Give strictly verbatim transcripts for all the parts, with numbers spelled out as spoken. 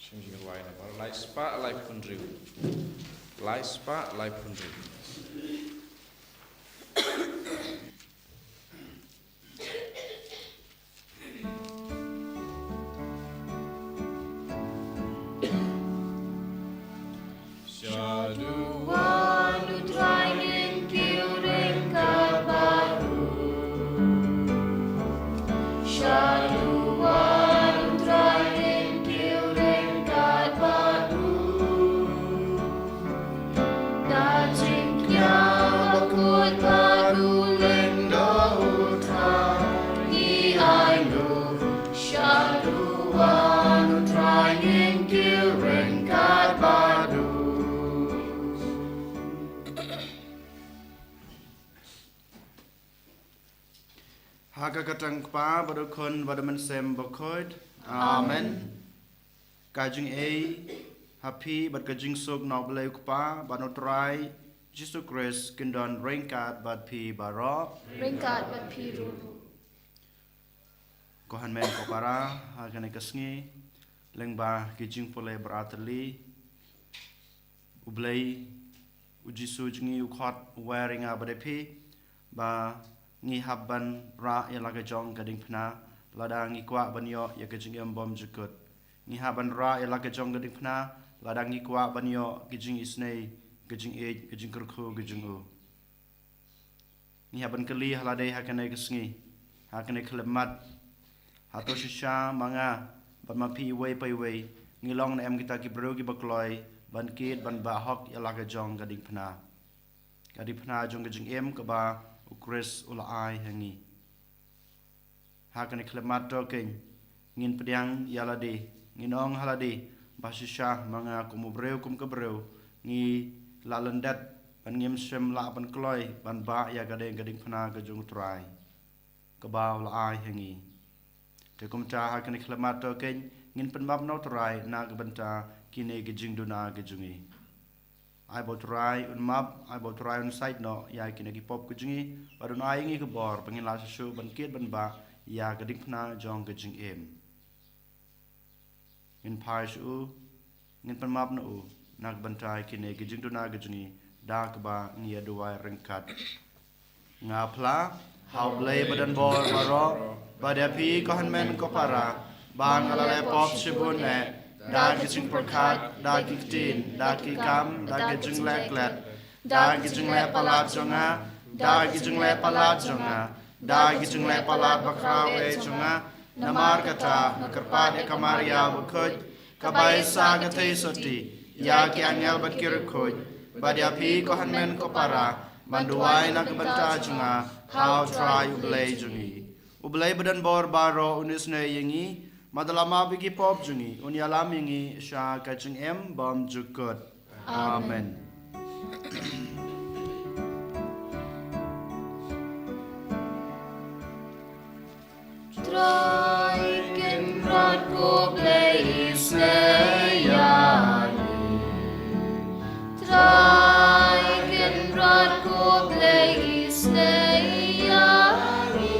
Sngewbha ïa namar lai spah laiphew hynriew. Lai spah laiphew hynriew. Sha duwan u Trai ngin kiew ryngkat bad u. Sha duwan u Trai ngin kiew ryngkat bad u. Da jingkñia bakhuid bad u lyngdoh u Trai, ngi ainguh. Sha duwan u Trai ngin kiew ryngkat bad u. Ha ka kyrteng u Kpa bad u Khun bad u Mynsiem Bakhuid. Amen. Ka jingïeit ha phi bad ka jingsuk na u Blei u Kpa bad na u Trai Jisu Khrist kin don ryngkat bad phi baroh. Ryngkat bad phi ruh. Ko hynmen ko para, ha kane ka sngi, lyngba ki jingpule baroh tylli, u Blei, u Jisu jong ngi u khot, u wer ïa nga bad ïa phi, ba ngi hap ban rah ïa la ka jong ka diengphna, lada ngi kwah ban ïoh ïa ka jingim bymjukut. Ngi hap ban rah ïa la ka jong ka diengphna, lada ngi kwah ban ïoh ka jingisynei, ka jingïeit, ka jingkyrkhu, ka jong u. Ngi hap ban kylli ha lade ha kane ka sngi, ha kane ka khyllipmat. Hato shisha ma nga bad ma phi iwei pa iwei, ngi long ne em kita ki briew kiba kloi ban kit ban bah hok ïa la ka jong ka diengphna. Ka diengphna jong ka jingim kaba u Khrist u la ai ha ngi. Ha kane ka khyllipmat to kein, ngin pdiang ïa lade, ngin ong ha lade, ba shisha ma nga kum u briew kum ka briew, ngi la lyndet, ban ngim shym lah ban kloi, ban bah ïa ka dieng ka diengphna ka jong u Trai, kaba u la ai ha ngi. Te kumta ha kane ka khyllipmat to kein, ngin pynmap na u Trai, na ka bynta kine ki jingduna ki jong ngi. Ai ba u Trai un map, ai ba u Trai un sait noh ïa kine ki pop ki jong ngi, bad un ai ïa ngi ka bor, ba ngin lah shuh shuh ban kit ban bah ïa ka diengphna jong ka jingim. Ngin phai sha u, ngin pynmap na u, na ka bynta kine ki jingduna ki jong ngi, da kaba ngi ïa duwai ryngkat. Nga phla ha u Blei badonbor baroh, bad ïa phi ko hynmen ko para, ba nga la leh pop shibun eh, da ki jingpyrkhat, da ki ktien, da ki kam, da ki jingleh klet, da ki jingleh palat jong nga, da ki jingleh palat jong nga, da ki jingleh palat bakhraw eh jong nga, namar kata nga kyrpad ïa ka Maria bakhuid, kaba ïeit sa ka theisotti, ïa ki angel bad ki riewkhuid, bad ïa phi ko hynmen ko para, ban duwai na ka bynta jong nga ha u Trai u Blei jong ngi. U Blei badonbor baroh un isynei ïa ngi, bad un ïalam ïa ki pop jong ngi, un ïalam ïa ngi sha ka jingim bymjukut. Amen. Trai Kynrad ko Blei isynei ïa ngi. Trai Kynrad ko Blei isynei ïa ngi.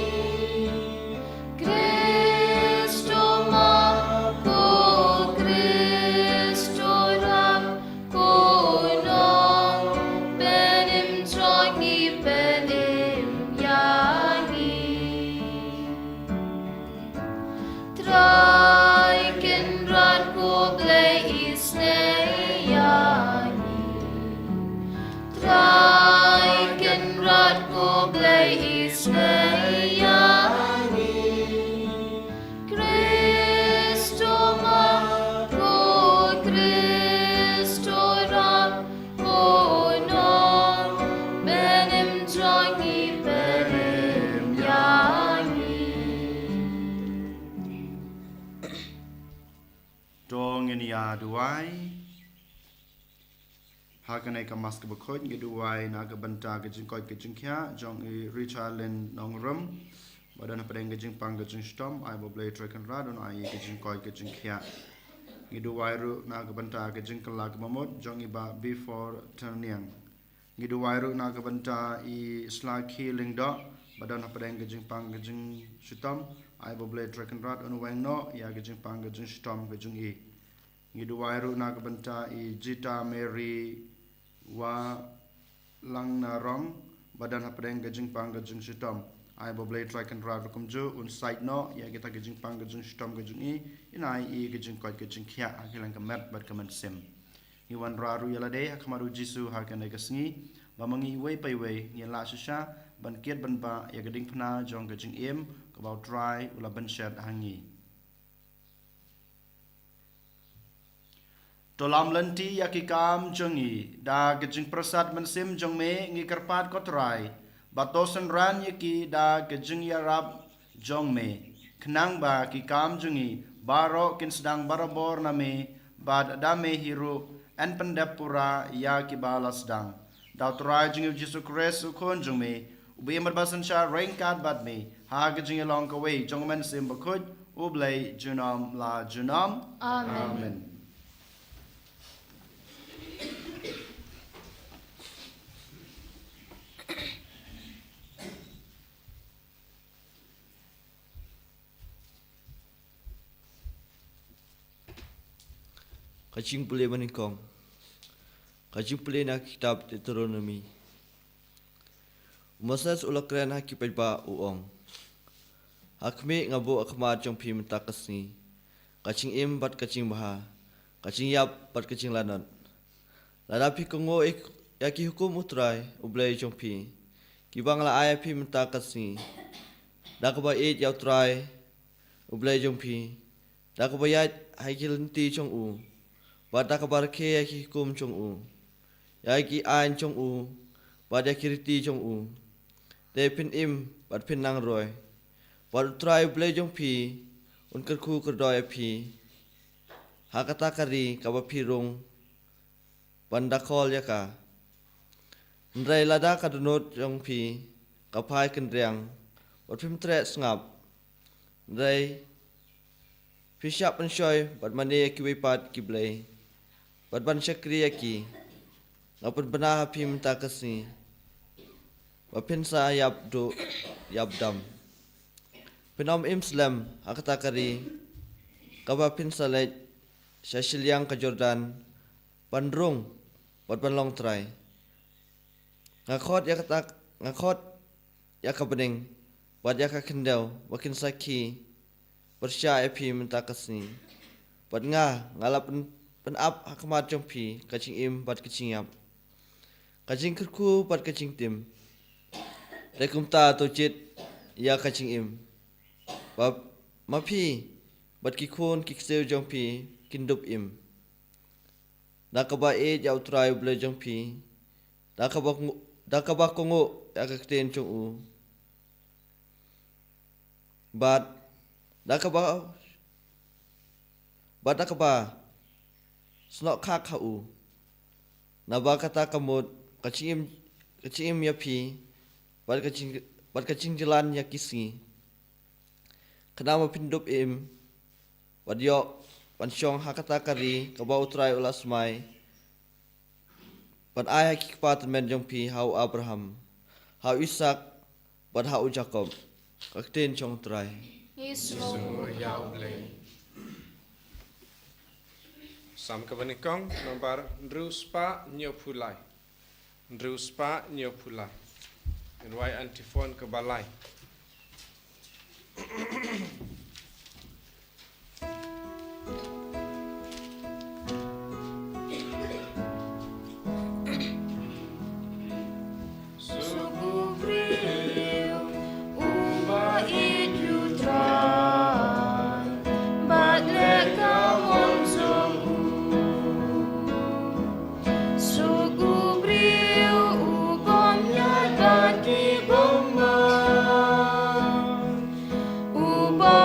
Khrist u map, ko Khrist u rap, ko nong pynim jong ngi, pynim ïa ngi. Trai Kynrad ko Blei isynei ïa ngi. Trai Kynrad ko Blei isynei ïa ngi. Khrist u map, ko Khrist u rap, ko nong pynim jong ngi, pynim ïa ngi. To ngin ïa duwai. Ha kane ka Mass kaba khuid ngi duwai na ka bynta ka jingkoit ka jingkhiah jong i Richard Lin Nongrum, ba don hapdeng ka jingpang ka jingshitom, ai ba u Blei Trai Kynrad un ai ka jingkoit ka jingkhiah. Ngi duwai ruh na ka bynta ka jingkylla kaba mut jong i Bah Bifor Tyrniang. Ngi duwai ruh na ka bynta i Slaki Lyngdoh, ba don hapdeng ka jingpang ka jingshitom, ai ba u Blei Trai Kynrad un weng noh ïa ka jingpang ka jingshitom ka jong i. Ngi duwai ruh na ka bynta i Jita Mary Walangnarom ba don hapdeng ka jingpang ka jingshitom. Ai ba U Blei Trai Kynrad ruh kumjuh un sait noh ïa kita ka jingpang ka jingshitom ka jong i, in ai i ka jingkoit ka jingkhiah ha ka liang ka met bad ka mynsiem. Ngi wanrah ruh ïa lade ha khmat U Jisu ha kane ka sngi, ba ma ngi iwei pa iwei ngin lah shisha ban kit ban bah ïa ka diengphna jong ka jingim kaba U Trai u la bynshet ha ngi. To lam lynti ïa ki kam jong ngi da ka jingpyrsad mynsiem jong me, ngi kyrpad ko Trai, ba to synran ïa ki da ka jingïarap jong me, khnang ba ki kam jong ngi baroh kin sdang barabor na me, bad da me hi ruh yn pyndep pura ïa kiba la sdang. Da U Trai jong ngi U Jisu Khrist U Khun jong me, uba im bad ba synshar ryngkat bad me ha ka jingïalong kawei jong U Mynsiem Bakhuid, U Blei junom la junom. Amen. Amen. Ka jingpule banyngkong. Ka jingpule na ka kitab Deuteronomi. U Moses u la kren ha ki paidbah u ong: Ha khmih, nga buh ha khmat jong phi mynta ka sngi ka jingim bad ka jingbha, ka jingïap bad ka jinglanot. Lada phi kohnguh ïa ki hukum U Trai U Blei jong phi, kiba nga la ai ha phi mynta ka sngi, da kaba ïeit ïa U Trai U Blei jong phi, da kaba ïaid ha ki lynti jong u, bad da kaba rakhe ïa ki hukum jong u, ïa ki aiñ jong u, bad ïa ki riti jong u, te phin im bad phin nang roi. Bad U Trai U Blei jong phi un kyrkhu kyrdoh ïa phi ha kata ka ri kaba phi rung ban da khol ïa ka. Hynrei lada ka dohnud jong phi ka phai kynriang bad phim treh sngap, hynrei phi shah pynshoi bad mane ïa kiwei pat ki blei bad ban shakri ïa ki, nga pynbna ha phi mynta ka sngi ba phin sa ïap duh ïap dam. Phin ym im slem ha kata ka ri kaba phin sa leit sha shiliang ka Jordan ban rung bad ban long trai. Nga khot ïa kata, nga khot ïa ka bneng bad ïa ka khyndew ba kin sakhi pyrshah ïa phi mynta ka sngi. Bad nga, nga la pyn, pynap ha khmat jong phi ka jingim bad ka jingïap, ka jingkyrkhu bad ka jingtim. Te kumta to jied ïa ka jingim, ba ma phi bad ki khun ki ksiew jong phi kin dup im. Da kaba ïeit ïa U Trai U Blei jong phi, da kaba, da kaba kohnguh ïa ka ktien jong u, bad da kaba, bad da kaba snoh khak ha u. Naba kata ka mut ka jingim, ka jingim ïa phi, bad ka jing, bad ka jingjlan ïa ki sngi, khnang ba phin dup im bad ïoh ban shong ha kata ka ri kaba U Trai u la smai ban ai ha ki kpa tymmen jong phi, ha u Abraham, ha u Isaak bad ha u Jakob. Ka ktien jong U Trai. Ngi sngewnguh ïa U Blei. Salm kaba nyngkong, nombar hynriew spah hynñiewphew lai. Hynriew spah hynñiewphew lai. Ngan wai antiphon kaba lai. Suk u briew uba ïeit ïa U Trai bad leh ka mon jong u. Suk u briew u bym ïaid bad ki bymman, uba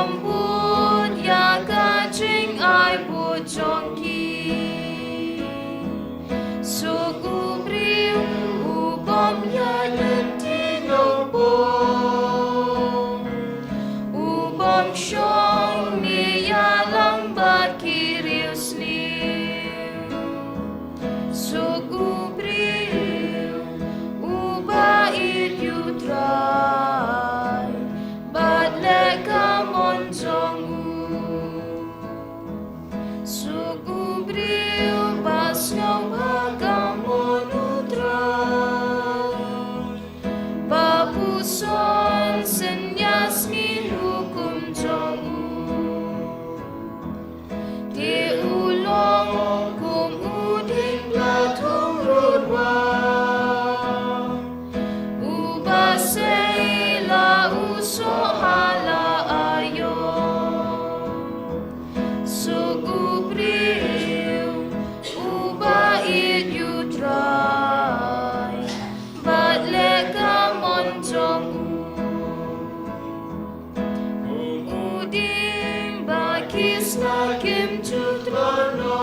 Kim ju trono.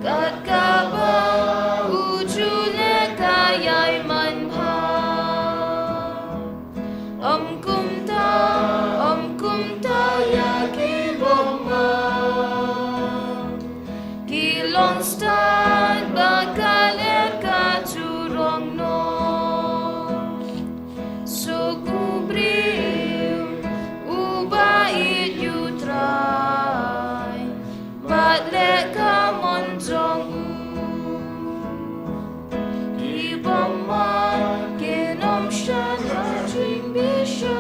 Kat kaba u ju leh ka ïai manbha. Ym kumta, ym kumta ïa ki bymman. Ki long stad ba ka leh ka jurong noh. Suk u briew uba ïeit ïa u Trai bad leh ka mon jong u. Ki bymman kin ym shah ha jingbishar.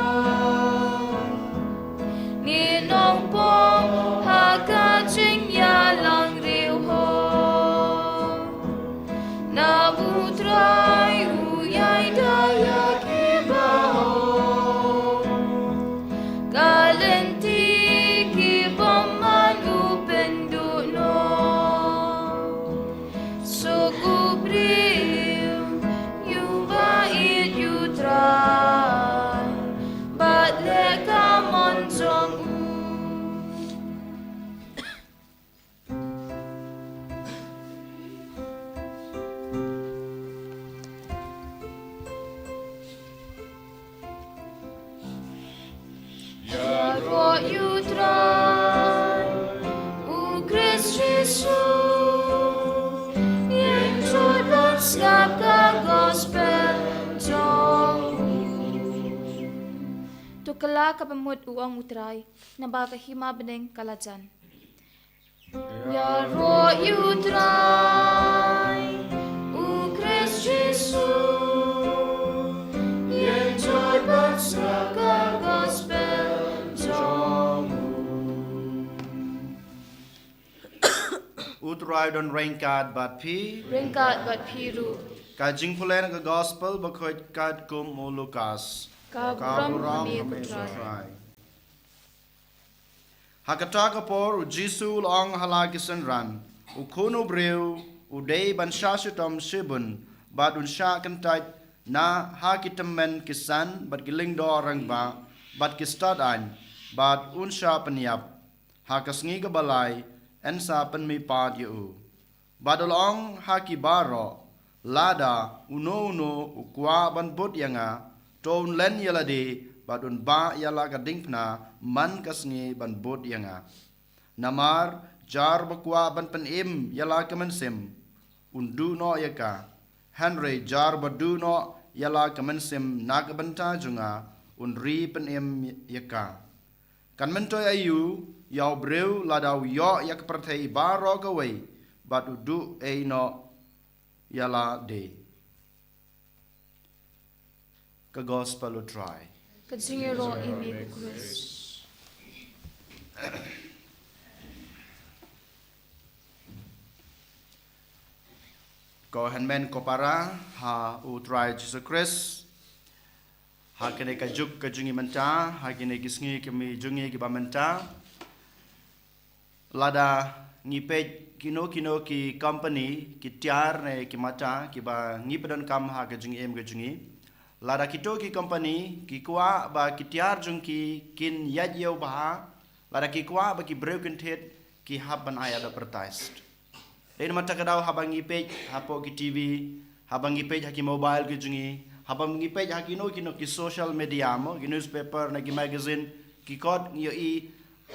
Ngin ym pop ha ka jingïalang riewhok. Namar u Trai u ïai da ïa ki bahok. Ka lynti ki bymman u pynduh noh. Suk u briew uba ïeit ïa u Trai bad leh ka mon jong u. Ïaroh ïa u Trai, u Khrist Jisu, ïeng jur bad sngap ka gospel jong u. To kylla kaba mut, u ong u Trai, naba ka hima bneng ka la jan. Ïaroh ïa u Trai, u Khrist Jisu, ïeng jur bad sngap ka gospel jong u. U Trai don ryngkat bad phi. Ryngkat bad phi ruh. Ka jingpule na ka gospel bakhuid katkum u Lukas. Ka burom ha me ko Trai. Ha kata ka por u Jisu u la ong ha la ki synran, u Khun u Briew u dei ban shah shitom shibun, bad un shah kyntait na ha ki tymmen ki san, bad ki lyngdoh rangbah, bad ki stad aiñ, bad un shah pynïap. Ha ka sngi kaba lai yn sa pynmihpat ïa u. Bad u la ong ha ki baroh, lada uno uno u kwah ban bud ïa nga, to un len ïa lade bad un bah ïa la ka diengphna man ka sngi ban bud ïa nga. Namar jar ba kwah ban pynim ïa la ka mynsiem, un duh noh ïa ka. Hynrei jar ba duh noh ïa la ka mynsiem na ka bynta jong nga, un ri pynim ïa ka. Kan myntoi aïu ïa u briew lada u ïoh ïa ka pyrthei baroh kawei bad u duh ei noh ïa lade. Ka gospel u Trai. Ka jingïaroh ïa me ko Khrist. Ko hynmen ko para ha u Trai Jisu Khrist. Ha kane ka juk ka jong ngi mynta, ha kine ki sngi ki mi jong ngi kiba mynta. Lada ngi peit kino kino ki company, ki tiar ne ki mata, kiba ngi pyndonkam ha ka jingim ka jong ngi. Lada kito ki company ki kwah ba ki tiar jong ki kin ïaid ïew bha, lada ki kwah ba ki briew kin thied, ki hap ban ai advertised. Dei namar kata ka daw haba ngi peit hapoh ki T V, haba ngi peit ha ki mobile ki jong ngi, haba ngi peit ha kino kino ki social media mo, ki newspaper ne ki magazine, ki kot ngi ïohi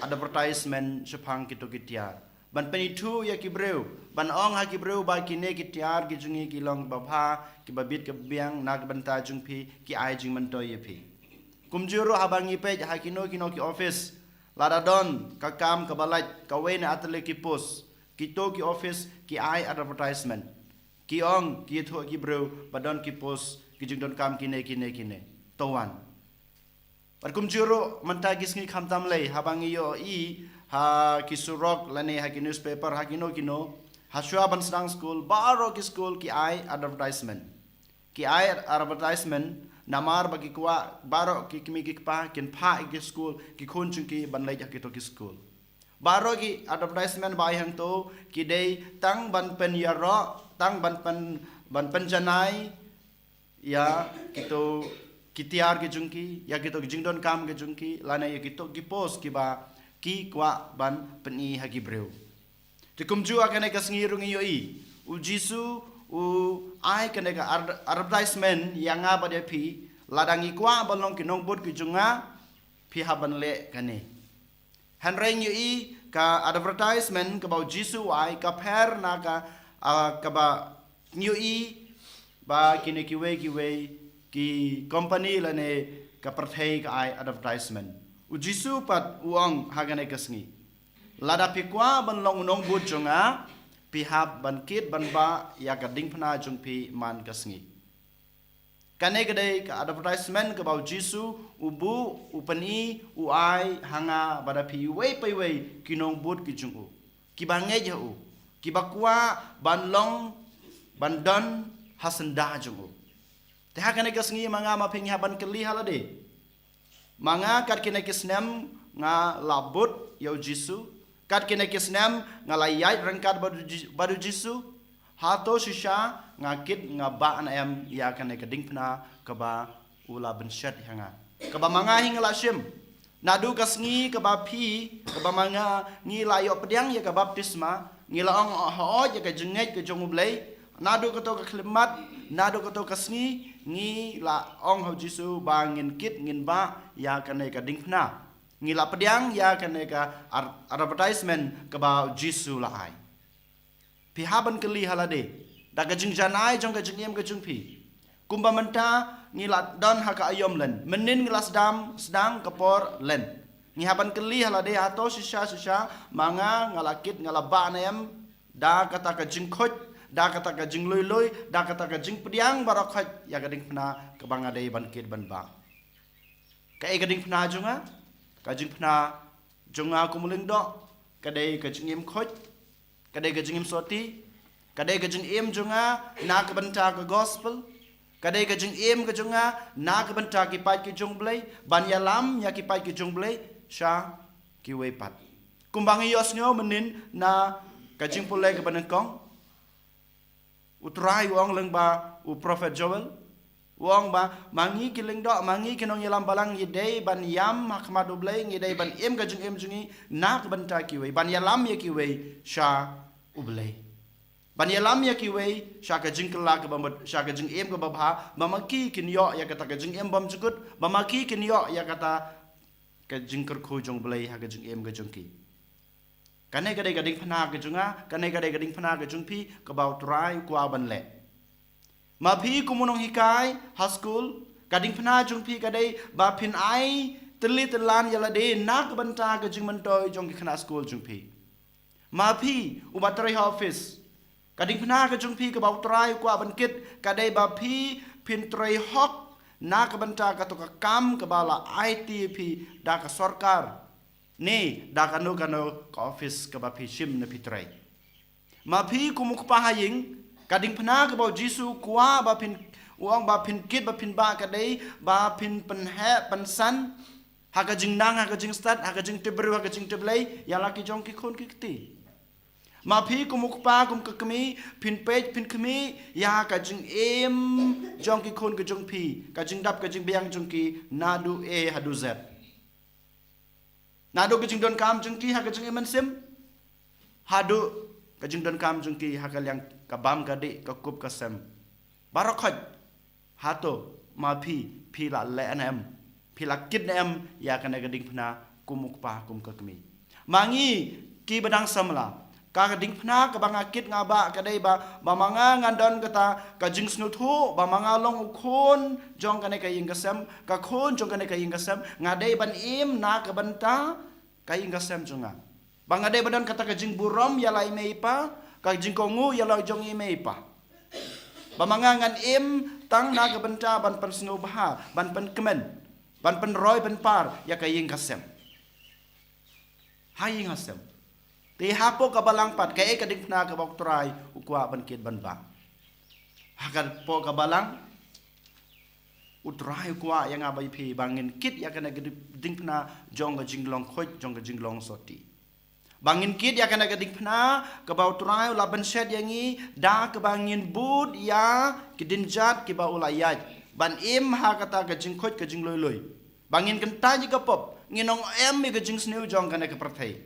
advertisement shaphang kito ki tiar. Ban pynithuh ïa ki briew, ban ong ha ki briew ba kine ki tiar ki jong ngi ki long babha, kiba bit ka biang na ka bynta jong phi, ki ai jingmyntoi ïa phi. Kumjuh ruh haba ngi peit ha kino kino ki office, lada don ka kam kaba lait, kawei ne ar tylli ki post, kito ki office ki ai advertisement. Ki ong, ki ïathuh ki briew ba don ki post, ki jingdonkam kine kine kine. To wan. Bad kumjuh ruh mynta ki sngi khamtam lei haba ngi ïohi ha ki surok lane ha ki newspaper ha kino kino. Ha shuwa ban sdang skul, baroh ki skul ki ai advertisement. Ki ai advertisement namar ba ki kwah baroh ki kmie ki kpa kin phah ïa ki skul, ki khun jong ki ban leit ha kito ki skul. Baroh ki advertisement ba ai hangto ki dei tang ban pynïaroh, tang ban pyn, ban pynjanai ïa kito ki tiar ki jong ki, ïa kito ki jingdonkam ki jong ki, lane ïa kito ki post kiba ki kwah ban pyni ha ki briew. Te kumjuh ha kane ka sngi ruh ngi ïohi, u Jisu u ai kane ka ad-, advertisement ïa nga bad ïa phi, lada ngi kwah ban long ki nongbud ki jong nga, phi hap ban leh kane. Hynrei ngi ïohi ka advertisement kaba u Jisu u ai ka pher na ka, ah, kaba ngi ïohi ba kine kiwei kiwei ki company lane ka pyrthei ka ai advertisement. U Jisu pat u ong ha kane ka sngi, lada phi kwah ban long u nongbud jong nga, phi hap ban kit ban bah ïa ka diengphna jong phi man ka sngi. Kane ka dei ka advertisement kaba u Jisu u buh, u pyni, u ai ha nga bad ha phi, iwei pa iwei ki nongbud ki jong u, kiba ngeit ha u, kiba kwah ban long, ban don ha syndah jong u. Te ha kane ka sngi ma nga ma phi ngi hap ban kylli ha lade. Ma nga kat kine ki snem nga la bud ïa u Jisu, kat kine ki snem nga la ïaid ryngkat bad u Ji-, bad u Jisu. Hato shisha nga kit nga bah ne em ïa kane ka diengphna kaba u la bynshet ïa nga, kaba ma nga hi nga la shim? Naduh ka sngi kaba phi, kaba ma nga ngi la ïoh pdiang ïa ka baptisma, ngi la ong hooid ïa ka jingngeit ka jong U Blei. Naduh kato ka khyllipmat, naduh kato ka sngi, ngi la ong ha u Jisu ba ngin kit ngin bah ïa kane ka diengphna. Ngi la pdiang ïa kane ka ar-, advertisement kaba u Jisu la ai. Phi hap ban kylli ha lade da ka jingjanai jong ka jingim ka jong phi. Kumba mynta ngi la don ha ka aïom lent, mynnin ngi la sdang, sdang ka por lent. Ngi hap ban kylli ha lade, hato shisha shisha ma nga nga la kit nga la bah ne em da kata ka jingkhuid, da kata ka jingluilui, da kata ka jingpdiang baroh khoit ïa ka diengphna kaba nga dei ban kit ban bah. Kaei ka diengphna jong nga? Ka jingphna jong nga kum u lyngdoh ka dei ka jingim khuid, ka dei ka jingim sotti, ka dei ka jingim jong nga na ka bynta ka gospel, ka dei ka jingim ka jong nga na ka bynta ki paid ki jong U Blei, ban ïalam ïa ki paid ki jong U Blei sha kiwei pat. Kumba ngi ïohsngew mynnin na ka jingpule kaba nyngkong, u Trai u ong lyngba u prophet Joel, u ong ba ma ngi ki lyngdoh, ma ngi ki nongïalam balang ngi dei ban ïam ha khmat U Blei, ngi dei ban im ka jingim jong ngi na ka bynta kiwei, ban ïalam ïa kiwei sha U Blei, ban ïalam ïa kiwei sha ka jingkylla kaba mut, sha ka jingim kaba bha, ba ma ki kin ïoh ïa kata ka jingim bymjukut, ba ma ki kin ïoh ïa kata ka jingkyrkhu jong U Blei ha ka jingim ka jong ki. Kane ka dei ka diengphna ka jong nga, kane ka dei ka diengphna ka jong phi, kaba u Trai u kwah ban leh. Ma phi kum u nonghikai ha skul, ka diengphna jong phi ka dei ba phin ai tylli tyllan ïa lade na ka bynta ka jingmyntoi jong ki khynnah skul jong phi. Ma phi uba trei ha office, ka diengphna ka jong phi kaba u Trai u kwah ban kit ka dei ba phi phin trei hok na ka bynta kato ka kam kaba la aiti ïa phi da ka sorkar, ne da kano kano ka office kaba phi shim ne phi trei. Ma phi kum u kpa ha ïing, ka diengphna kaba u Jisu u kwah ba phin, u ong ba phin kit ba phin bah ka dei ba phin pynheh pynsan ha ka jingnang, ha ka jingstad, ha ka jingtipbriew, ha ka jingtipblei ïa la ki jong ki khun ki kti. Ma phi kum u kpa kum ka kmie, phin peit phin khmih ïa ka jingim jong ki khun ki jong phi, ka jingdap ka jingbiang jong ki naduh A haduh Z. Naduh ka jingdonkam jong ki ha ka jingim mynsiem haduh ka jingdonkam jong ki ha ka liang ka bam ka dih, ka kup ka sem. Baroh khoit, hato ma phi, phi la leh ne em, phi la kit ne em ïa kane ka diengphna kum u kpa kum ka kmie? Ma ngi kiba dang samla, ka diengphna kaba nga kit nga bah ka dei ba, ba ma nga ngan don kata ka jingsngewthuh ba ma nga long u khun jong kane ka ïing ka sem, ka khun jong kane ka ïing ka sem, nga dei ban im na ka bynta ka ïing ka sem jong nga. Ba nga dei ban don kata ka jingburom ïa la i mei i pa, ka jingkohnguh ïa la jong i mei i pa. Ba ma nga ngan im tang na ka bynta ban pynsngewbha, ban pynkmen, ban pynroi pynpar ïa ka ïing ka sem. Ha ïing ha sem. Te hapoh ka balang pat, kaei ka diengphna kaba u Trai u kwah ban kit ban bah? Ha ka, hapoh ka balang, u Trai u kwah ïa nga bad ïa phi ba ngin kit ïa kane ka ding-, diengphna jong ka jinglong khuid, jong ka jinglong sotti. Ba ngin kit ïa kane ka diengphna kaba u Trai u la bynshet ïa ngi da kaba ngin bud ïa ki dienjat kiba u la ïaid, ban im ha kata ka jingkhuid ka jingluilui. Ba ngin kyntait ïa ka pop, Ngin ong em ïa ka jingsniew jong kane ka pyrthei.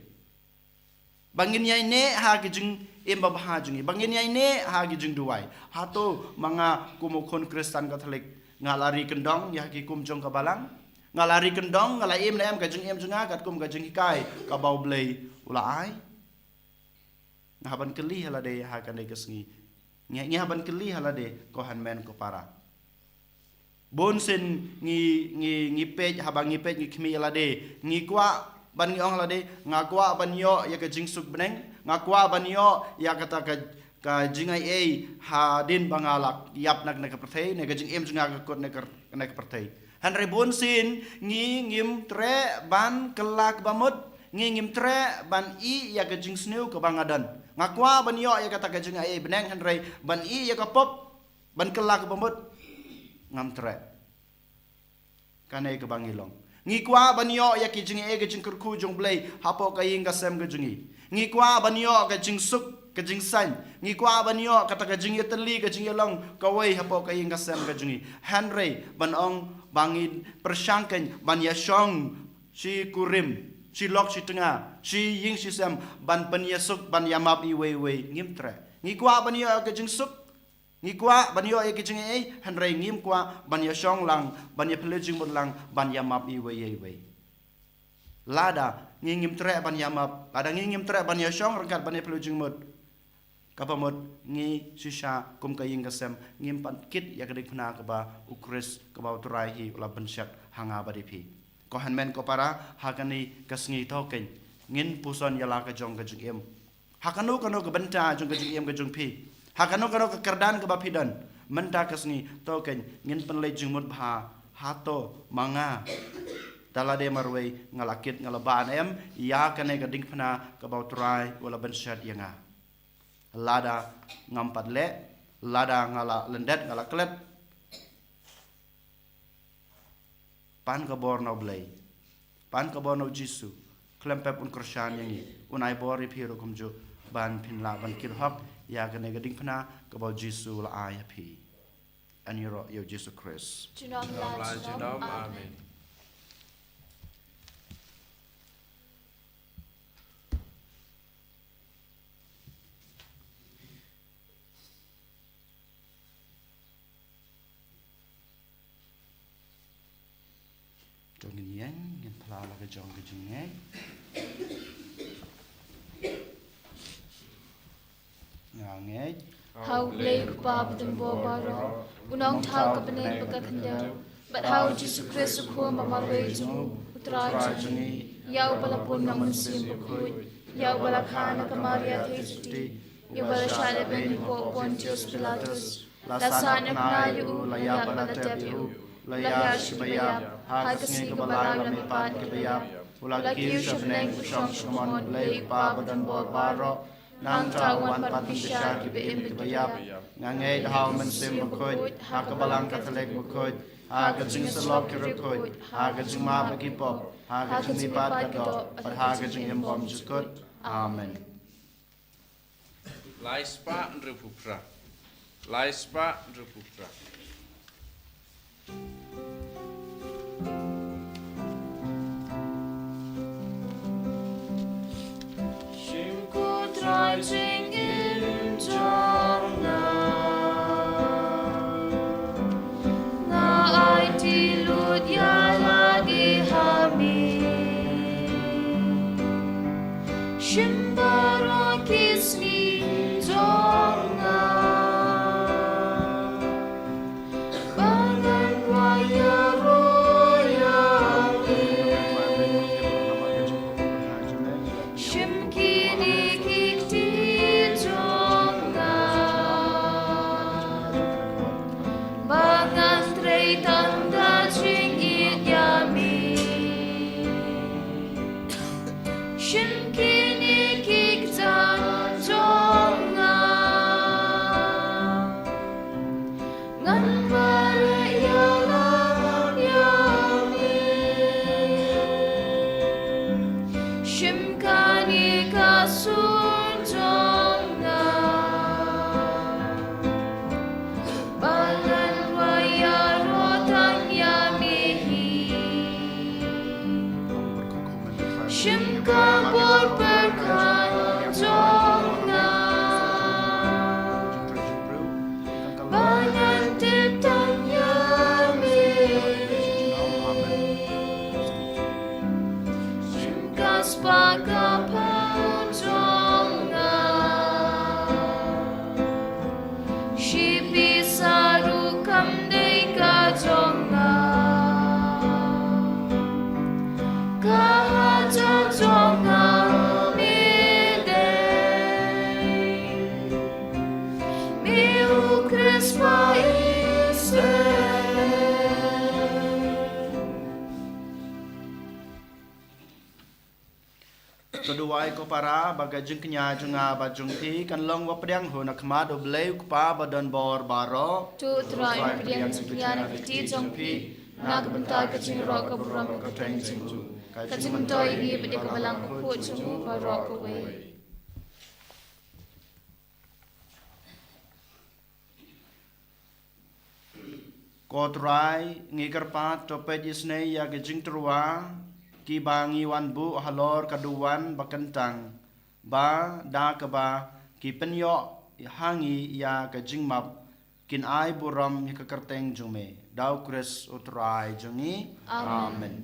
Ba ngin ïai neh ha ka jingim babha jong ngi. Ba ngin ïai neh ha ka jingduwai. Hato ma nga kum u khun Khristan Katholik nga la ri kyndong ïa ki kum jong ka balang? Nga la ri kyndong, nga la im ne em ka jingim jong nga katkum ka jinghikai kaba U Blei u la ai? Nga hap ban kylli ha lade ha kane ka sngi. Ngi, ngi hap ban kylli ha lade, ko hynmen ko para. Bun sien ngi, ngi, ngi peit, haba ngi peit ngi khmih ïa lade, ngi kwah ban ngi ong ha lade, nga kwah ban ïoh ïa ka jingsuk bneng, nga kwah ban ïoh ïa kata ka, ka jingaiei hadien ba nga la ïap na kane ka pyrthei, ne ka jingim jong nga ka kut na ka, na ka pyrthei. Hynrei bun sien ngi ngim treh ban kylla kaba mut, ngi ngim treh ban ïeh ïa ka jingsniew kaba nga don. Nga kwah ban ïoh ïa kata ka jingaiei bneng, hynrei ban ïeh ïa ka pop, ban kylla kaba mut, ngam treh. Kane kaba ngi long. Ngi kwah ban ïoh ïa ki jingaiei ka jingkyrkhu jong U Blei hapoh ka ïing ka sem ka jong ngi. Ngi kwah ban ïoh ka jingsuk, ka jingsain. Ngi kwah ban ïoh kata ka jingïatylli, ka jingïalong kawei hapoh ka ïing ka sem ka jong ngi. Hynrei ban ong ba ngi pyrshang kein ban ïashong shi kurim, shi lok shi tnga, shi ïing shi sem, ban pynïasuk, ban ïamap iwei ïa iwei, ngim treh. Ngi kwah ban ïoh ka jingsuk, ngi kwah ban ïoh ïa ka jingaiei, hynrei ngim kwah ban ïashong lang, ban ïaphylliew jingmut lang, ban ïamap iwei ïa iwei. Lada ngi ngim treh ban ïamap, lada ngi ngim treh ban ïashong ryngkat ban ïaphylliew jingmut, kaba mut ngi shisha kum ka ïing ka sem ngim pat kit ïa ka diengphna kaba U Khrist, kaba U Trai hi u la bynshet ha nga bad ïa phi. Ko hynmen ko para, ha kane ka sngi to kein ngin puson ïa la ka jong ka jingim. Ha kano kano ka bynta jong ka jingim ka jong phi, ha kano kano ka kyrdan kaba phi don mynta ka sngi, to kein ngin pynleit jingmut bha, hato ma nga da lade marwei nga la kit, nga la bah ne em ïa kane ka diengphna kaba U Trai u la bynshet ïa nga? Lada ngam pat leh, lada nga la lyndet, nga la klet, pan ka bor na U Blei, pan ka bor na U Jisu, khlem pep un kyrshan ïa ngi, un ai bor ïa phi ruh kumjuh, ban phin lah ban kit hok ïa kane ka diengphna kaba U Jisu u la ai ha phi. An ïaroh ïa U Jisu Khrist. Junom la junom. Amen. To ngin ïeng, ngin phla la ka jong ka jingngeit. Nga ngeit ha U Blei U Kpa badonbor baroh, U Nongthaw ka bneng bad ka khyndew, bad ha U Jisu Khrist U Khun ba marwei jong U Trai jong ngi, ïa uba la bun na U Mynsiem Bakhuid, ïa uba la kha na ka Maria theisotti, ïa uba la shah lehbeiñ hapoh Pontius Pilatus, la sahnarphna ïa u, la ïap bad la tep ïa u, la ïaishah bad ïap, ha ka sngi kaba lai la mihpat kiba ïap, u la kiew sha bneng, u shong sha ka mon U Blei U Kpa badonbor baroh. Nangta u wan pat pynbishar kiba im bad kiba ïap. Nga ngeit ha U Mynsiem Bakhuid, ha ka Balang Katholik bakhuid, ha ka jingïasyllok ki riewkhuid, ha ka jingmap ki pop, ha ka jingmihpat ka doh, bad ha ka jingim bymjukut. Amen. Lai spah hynriewphew phra. Lai spah hynriewphew phra. Shim ko Trai jingim jong nga, nga aiti lut ïa lade ha me. Shim baroh ki sngi jong nga ba ngan wad ïaroh ïa me. Shim kine ki kti jong nga ba ngan trei tang da jingïeit ïa me. Shim kine ki kjat jong nga, ngan mareh ïalam ïa me. Shim kane ka sur jong nga ba ngan wad ïaroh tang ïa me hi. Por pyrkhat jong nga. Ba ngan tip tang ïa me. Shim ka spah ka phan jong nga. Shi pisa ruh kam dei ka jong nga. Ka hajar jong nga me dei. Me u Khrist ba Israel. To duwai ko para, ba ka jingkñia jong nga bad jong phi kan long ba pdiang ha khmat U Blei U Kpa badonbor baroh. To U Trai un pdiang jingkñia na ka kti jong phi, na ka bynta ka jingrwai ka burom ka kyrteng jong u. Ka jingmyntoi ïa ngi bad ïa ka balang bakhuid jong u baroh kawei. Ko Trai, ngi kyrpad to peit isynei ïa ka jingtyrwa, kiba ngi wan buh halor ka duwan ba kyntang, ba da kaba ki pynïoh ha ngi ïa ka jingmap, kin ai burom ïa ka kyrteng jong me. Da U Khrist U Trai jong ngi. Amen. Amen.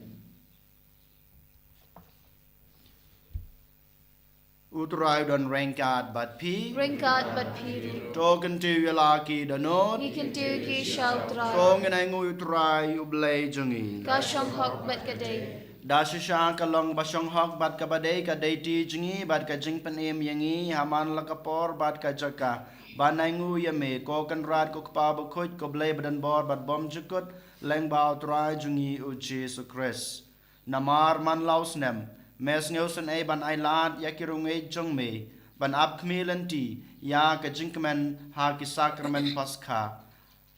U Trai u don ryngkat bad phi. Ryngkat bad phi ruh. To kyntiew ïa la ki dohnud. Ngi kyntiew ki sha U Trai. To ngin ainguh ïa U Trai U Blei jong ngi. Ka shong hok bad ka dei. Da shisha ka long ba shong hok bad kaba dei ka deiti jong ngi bad ka jingpynim ïa ngi ha man la ka por bad ka jaka, ban ainguh ïa me, ko Kynrad, ko Kpa bakhuid, ko Blei badonbor bad bymjukut, lyngba U Trai jong ngi U Jisu Khrist. Namar man la u snem, me sngewsynei ban ailad ïa ki riew ngeit jong me, ban ap khmih lynti ïa ka jingkmen ha ki sakramen Paskha,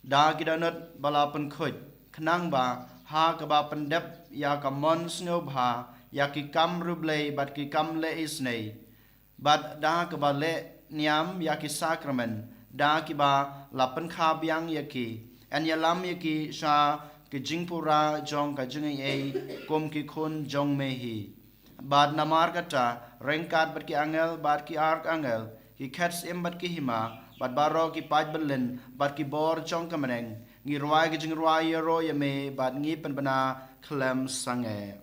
da ki dohnud ba la pynkhuid, khnang ba ha kaba pyndep ïa ka mon sngewbha ïa ki kam riewblei bad ki kam leh isynei, bad da kaba leh niam ïa ki sakramen, da kiba la pynkha biang ïa ki, yn ïalam ïa ki sha ka jingpura jong ka jingaiei kum ki khun jong me hi. Bad namar kata, ryngkat bad ki angel bad ki arkangel, ki khet syiem bad ki hima, bad baroh ki paid byllien bad ki bor jong ka bneng, ngi rwai ka jingrwai ïaroh ïa me bad ngi pynbna khlem sangeh.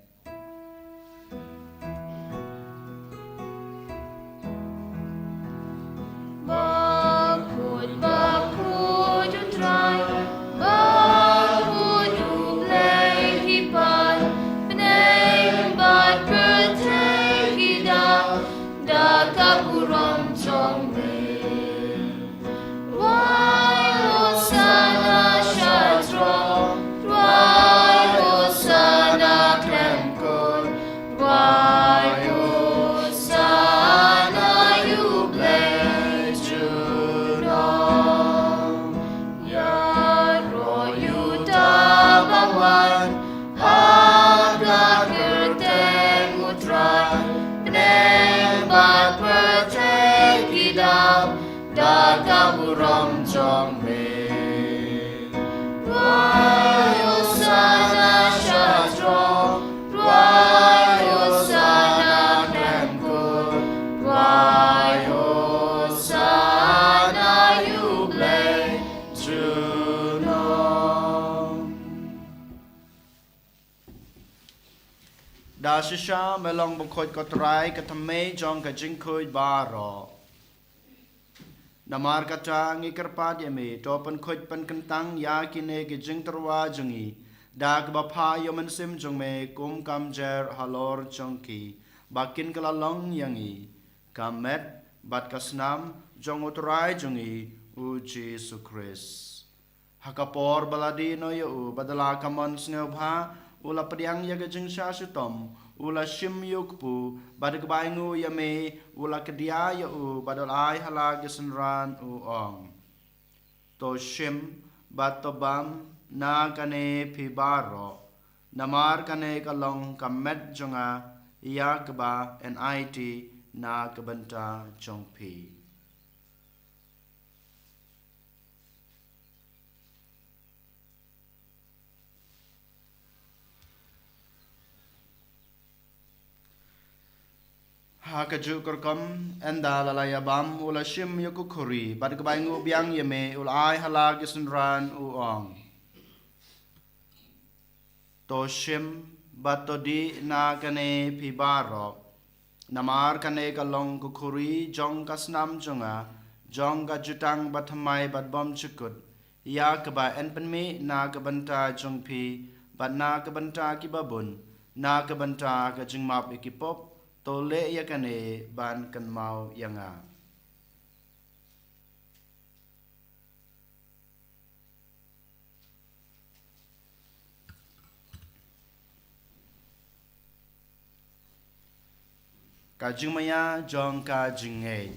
Bakhuid, bakhuid U Trai, bakhuid U Blei ki paid bneng bad pyrthei ki daw da ka burom jong me. Rwai Hosana sha throne, rwai Hosana khlem kut, rwai Hosana ïa U Blei junom. Ïaroh ïa uta ba wan ha ka kyrteng U Trai, bneng bad pyrthei ki daw da ka burom jong me. Rwai Hosana sha throne, rwai Hosana khlem kut, rwai Hosana ïa U Blei junom. Da shisha me long bakhuid ko Trai, ka thymmei jong ka jingkhuid baroh. Namar kata ngi kyrpad ïa me, to pynkhuid pynkyntang ïa kine ki jingtyrwa jong ngi da kaba phah ïa u Mynsiem jong me kum ka mjer halor jong ki, ba kin kylla long ïa ngi ka met bad ka snam jong U Trai jong ngi U Jisu Khrist. Ha ka por ba la dih noh ïa u, bad da la ka mon sngewbha u la pdiang ïa ka jingshah shitom, u la shim ïa u kpu, bad da kaba ainguh ïa me u la kdiah ïa u, bad u la ai ha la ki synran, u ong: To shim bad to bam na kane phi baroh, namar kane ka long ka met jong nga, ïa kaba yn aiti na ka bynta jong phi. Ha kajuh ka rukom, ynda la la ïabam, u la shim ïa ka khuri, bad ka bai nguh biang ïa me, u la ai ha la ki synran, u ong: To shim, bad to dih na kane phi baroh. Namar kane ka long ka khuri jong ka snam jong nga, jong ka jutang bathymmai bad bymjukut, ïa kaba yn pynmih na ka bynta jong phi, bad na ka bynta kiba bun, na ka bynta ka jingmap ïa ki pop. To leh ïa kane ban kynmaw ïa nga. Ka jingmaïa jong ka jingngeit.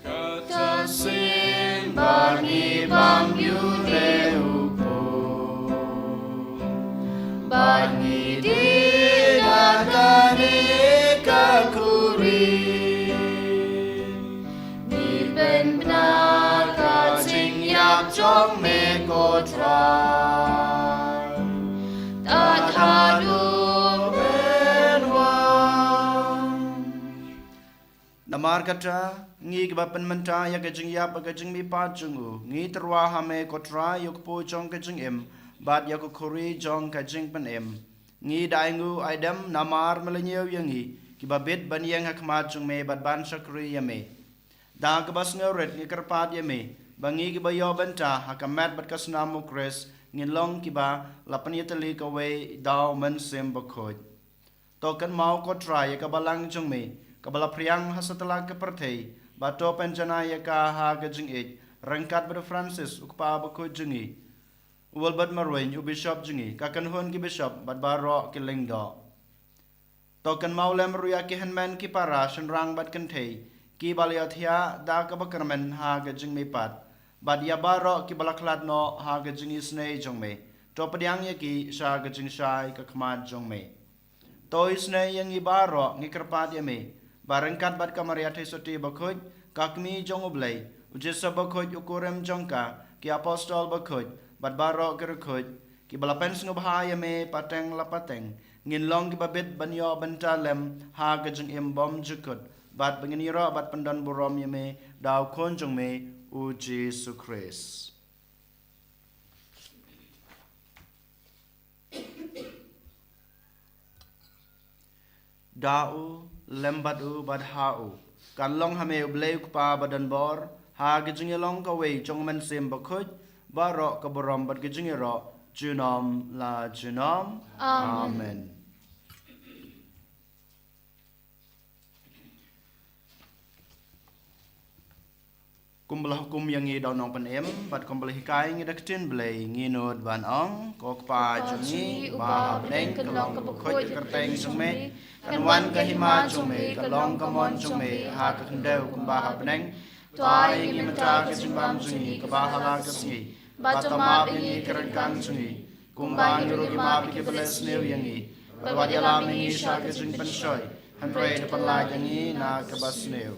Kata sien ba ngi bam ïa u Blei u Kpa, ba ngi dih da kane ka khuri. Ngi pynbna ka jingïap jong me ko Trai, tad haduh phin wan. Namar kata, ngi kiba pynmynta ïa ka jingïap bad ka jingmihpat jong u, ngi tyrwa ha me ko Trai, ïa u kpu jong ka jingim, bad ïa ka khuri jong ka jingpynim. Ngi da ainguh aidem namar me la ñiew ïa ngi, kiba bit ban ïeng ha khmat jong me bad ban shakri ïa me. Da kaba sngewrit ngi kyrpad ïa me, ba ngi kiba ïoh bynta ha ka met bad ka snam u Khrist, ngin long kiba la pynïatylli kawei da u Mynsiem Bakhuid. To kynmaw ko Trai ïa ka balang jong me, kaba la phriang ha satlak ka pyrthei, bad to pynjanai ïa ka ha ka jingïeit, ryngkat bad u Francis u Kpa Bakhuid jong ngi, u Wilbert Marwein u Bishop jong ngi, ka kynhun ki Bishop, bad baroh ki lyngdoh. To kynmaw lem ruh ïa ki hynmen ki para shynrang bad kynthei, kiba la ïohthiah da kaba kyrmen ha ka jingmihpat, bad ïa baroh kiba la khlad noh ha ka jingisynei jong me. To pdiang ïa ki sha ka jingshai ka khmat jong me. To isynei ïa ngi baroh, ngi kyrpad ïa me, ba ryngkat bad ka Maria Theisotti Bakhuid, ka Kmie jong u Blei, u Joseph Bakhuid u kurim jong ka, ki Apostol Bakhuid, bad baroh ki riewkhuid, kiba la pynsngewbha ïa me pateng la pateng, ngin long kiba bit ban ïoh bynta lem ha ka jingim bymjukut, bad ba ngin ïaroh bad pyndon burom ïa me da u Khun jong me u Jisu Khrist. Da u, lem bad u, bad ha u, kan long ha me u Blei u Kpa badonbor, ha ka jingïalong kawei jong u Mynsiem Bakhuid, baroh ka burom bad ka jingïaroh, junom la junom. Amen. Amen. Kumba la hukum ïa ngi da u Nongpynim, bad kumba la hikai ngi da ka ktien Blei, ngi nud ban ong: Ko Kpa jong ngi uba ha bneng, ka long kaba khuid ka kyrteng jong me, kan wan ka hima jong me, ka long ka mon jong me ha ka khyndew kumba ha bneng. To ai ïa ngi mynta ka jingbam jong ngi kaba ha la ka sngi, bad to map ïa ngi ki ryngkang jong ngi, kumba ngi ruh ngi map ïa kiba leh sniew ïa ngi, bad wat ïalam ïa ngi sha ka jingpynshoi, hynrei to pynlait ïa ngi na kaba sniew.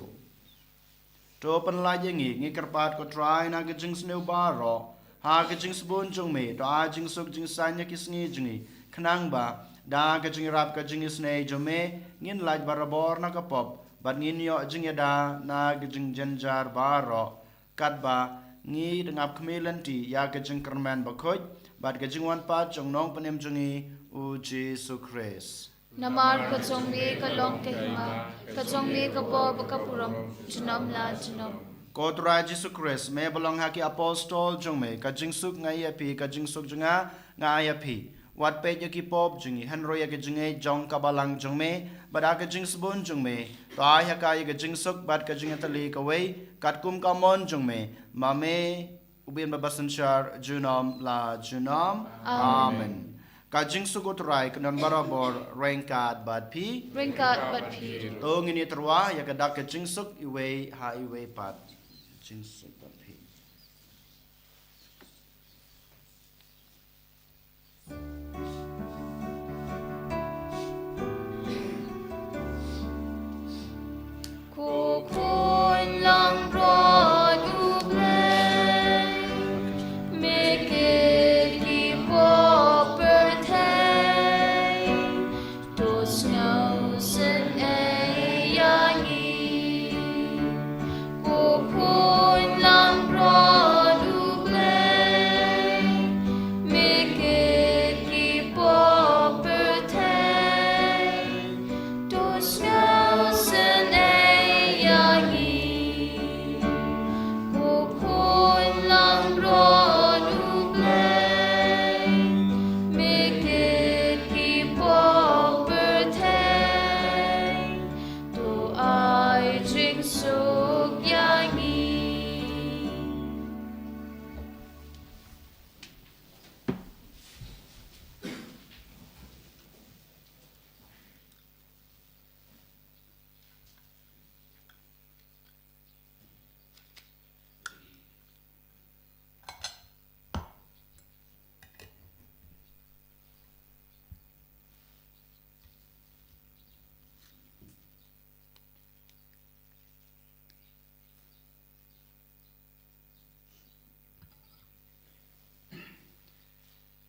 To pynlait ïa ngi, ngi kyrpad ko Trai, na ka jingsniew baroh, ha ka jingsbun jong me, to ai jingsuk jingsaiñ ha ki sngi jong ngi, khnang ba da ka jingïarap ka jingisynei jong me, ngin lait barabor na ka pop, bad ngin ïoh jingïada na ka jingjynjar baroh, katba ngi da ngap khmih lynti ïa ka jingkyrmen bakhuid bad ka jingwan pat jong u Nongpynim jong ngi u Jisu Khrist. Namar ka jong me ka long ka hima, ka jong me ka pop bad ka burom, junom la junom. Ko Trai Jisu Khrist, me ba long ha ki apostol jong me: Ka jingsuk nga ai ïa phi, ka jingsuk jong nga nga ai ïa phi. Wat peit ïa ki pop jong ngi, hynrei ïa ka jingngeit jong ka balang jong me, bad da ka jingsbun jong me, to ai ha ka ïa ka jingsuk bad ka jingïatylli kawei, katkum ka mon jong me, ma me, u Blei ba synshar junom la junom. Amen. Amen. Ka jingsuk u Trai kan don barabor ryngkat bad phi. Ryngkat bad phi. To ngin ïatyrwa ïa ka dak ka jingsuk iwei ha iwei pat. Jingsuk bad phi. Ko Khun langbrot u Blei, me kit ki pop pyrthei.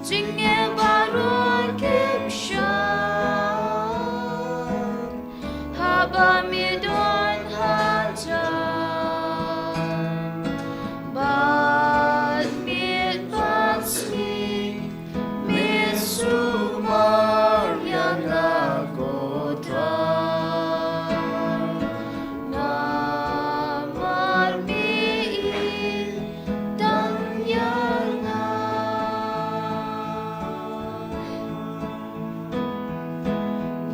Jingeh baroh kim shong haba me don hajan, bad miet bad sngi me sumar ïa nga ko Trai. Namar me i tang ïa nga.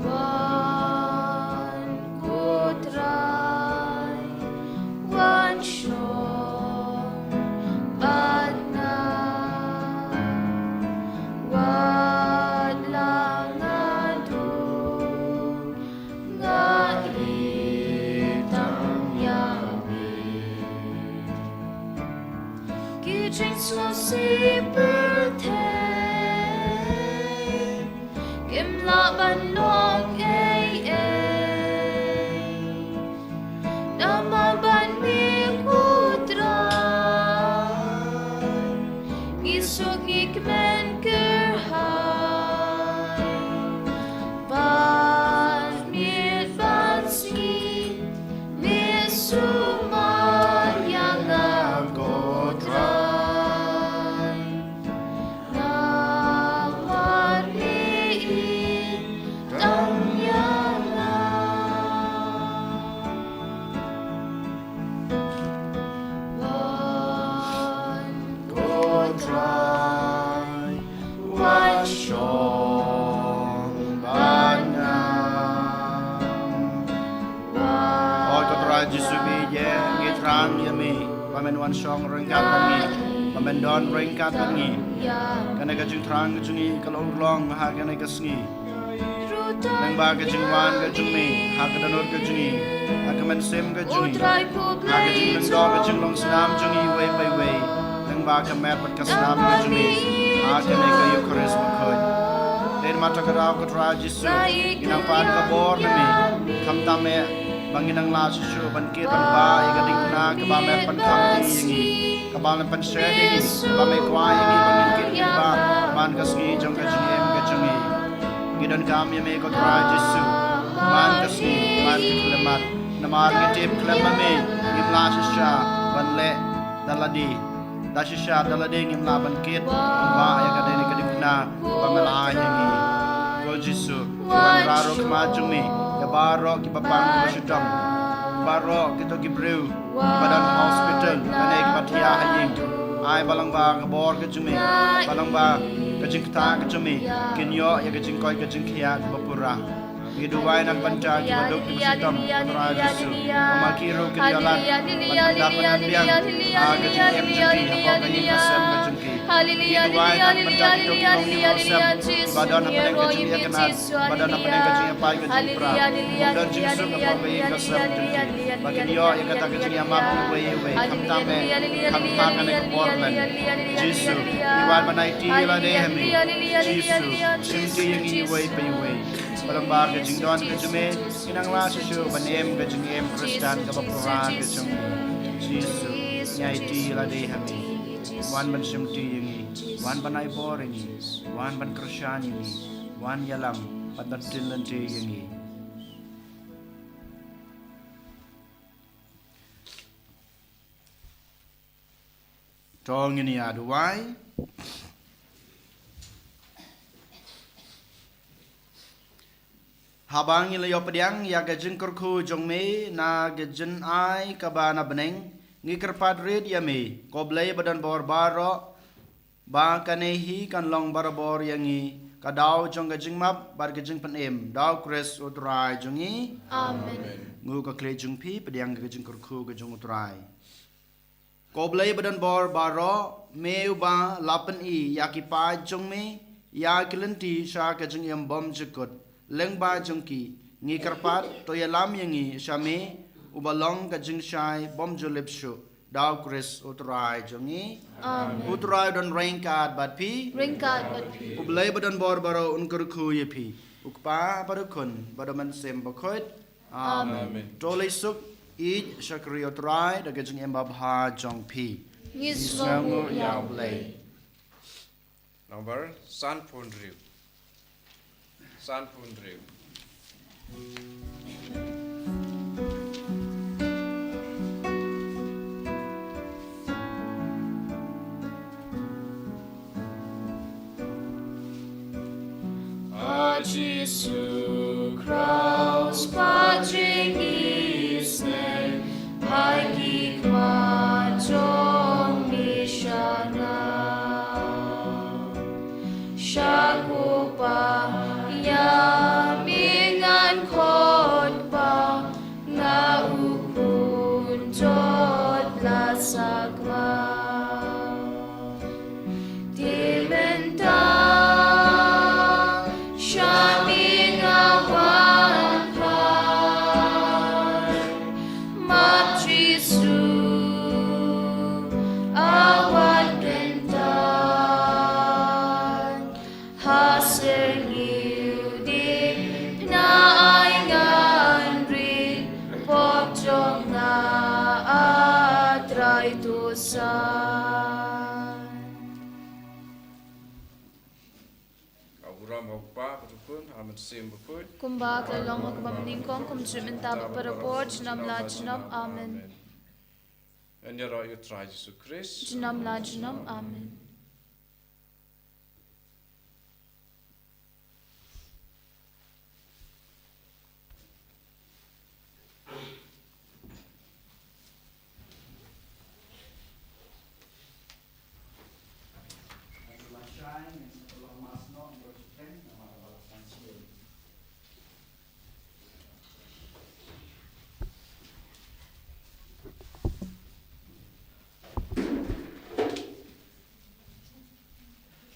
Wan ko Trai, wan shong bad nga. Wat la nga duk, nga i tang ïa me. Ki jingsngewsih pyrthei kim lah ban long ei ei. Namar bad me ko Trai, ngi suk ngi kmen kyrhai. Bad miet bad sngi me sumar ïa nga ko Trai. Namar me i tang ïa nga. Wan ko Trai, wan shong bad nga. Wan. Oi ko Trai Jisu, me ïa ngi thrang ïa me ba men wan shong ryngkat bad ngi, ba men don ryngkat bad ngi. Kane ka jingthrang ka jong ngi ka la urlong ha kane ka sngi. Lyngba ka jingwan ka jong me ha ka dohnud ka jong ngi, ha ka mynsiem ka jong ngi, ha ka jinglyngdoh ka jinglong snam jong ngi iwei pa iwei, lyngba ka met bad ka snam ka jong me ha kane ka Eukharist bakhuid. Dei na kata ka daw ko Trai Jisu, ngi nang pan ka bor na me, khamtam eh ba ngin nang lah shuh shuh ban kit ban bah ïa ka diengphna kaba me pynkham ïa ngi, kaba me pynshai ïa ngi, kaba me kwah ïa ngi ba ngin kit ban bah man ka sngi jong ka jingim ka jong ngi. Ngi donkam ïa me ko Trai Jisu man ka sngi, man ka khyllipmat. Namar ngi tip khlem ma me ngim lah shisha ban leh da lade. Da shisha da lade ngim lah ban kit ban bah ïa kane ka diengphna ba me la ai ha ngi. Ko Jisu, ngi wanrah ruh ha khmat jong me ïa baroh kiba pang kiba shitom, baroh kito ki briew ba don ha hospital lane kiba thiah ha ïing. Ai ba lyngba ka bor ka jong me, ba lyngba ka jingktah ka jong me, kin ïoh ïa ka jingkoit ka jingkhiah kaba pura. Ngi duwai na ka bynta kiba duk kiba shitom, ko Trai Jisu, ba ma ki ruh kin ïoh lad ban pyndap ban pynbiang ha ka jingim jong ki hapoh ka ïing ka sem ka jong ki. Ngi duwai na ka bynta kito ki longïing longsem ba don hapdeng ka jingïakynad, ba don hapdeng ka jingïapait ka jingpra, ba don jingsuk hapoh ka ïing ka sem jong ki, ba kin ïoh ïa kata ka jingïamap iwei ïa iwei, khamtam eh, khamtam kane ka por lem. Jisu, ngi wan ban aiti ïa lade ha me. Jisu, shimti ïa ngi iwei pa iwei. Ba lyngba ka jingdon ka jong me, ngi nang lah shuh shuh ban im ka jingim Khristan kaba pura ka jong me. Jisu, ngi aiti ïa lade ha me. Wan ban shimti ïa ngi, wan ban ai bor ïa ngi, wan ban kyrshan ïa ngi, wan ïalam bad ban tin lynti ïa ngi. To ngin ïa duwai. Haba ngi la ïoh pdiang ïa ka jingkyrkhu jong me na ka jingai kaba na bneng, ngi kyrpad rit ïa me, ko Blei ba don bor baroh, ba kane hi kan long barabor ïa ngi ka daw jong ka jingmap bad ka jingpynim da U Khrist U Trai jong ngi. Amen. Nguh ka khlieh jong phi, pdiang ka jingkyrkhu ka jong U Trai. Ko Blei ba don bor baroh, me uba la pyni ïa ki paid jong me ïa ki lynti sha ka jingim bymjukut, lyngba jong ki ngi kyrpad, to ïalam ïa ngi sha me, uba long ka jingshai bymjulip shuh da U Khrist U Trai jong ngi. Amen. U Trai u don ryngkat bad phi. Ryngkat bad phi. U Blei ba don bor baroh un kyrkhu ïa phi. U Kpa bad U Khun bad U Mynsiem Bakhuid. Amen. Amen. To leit suk, ïeit shakri U Trai da ka jingim babha jong phi. Ngi sngewnguh ïa U Blei. Number sanphew hynriew. Sanphew hynriew. A Jisu Kraist, ba jong ngi isynei, ai ki khmat jong ngi sha nga. Sha ko Pa ïa me ngan khot ba, nga u khun jot la sakma. Te mynta sha me nga wan phai, ma Jisu a wan kyntait. Ha syrngiew dei na ai ngan rit, pop jong nga a Trai to san. Ka burom ha u Kpa, bad u Khun, ha u Mynsiem Bakhuid. Kumba ka la long ha kaba nyngkong, kumjuh mynta bad para por, junom la junom. Amen. Ngan ïaroh ïa u Trai Jisu Khrist. Junom la junom. Amen.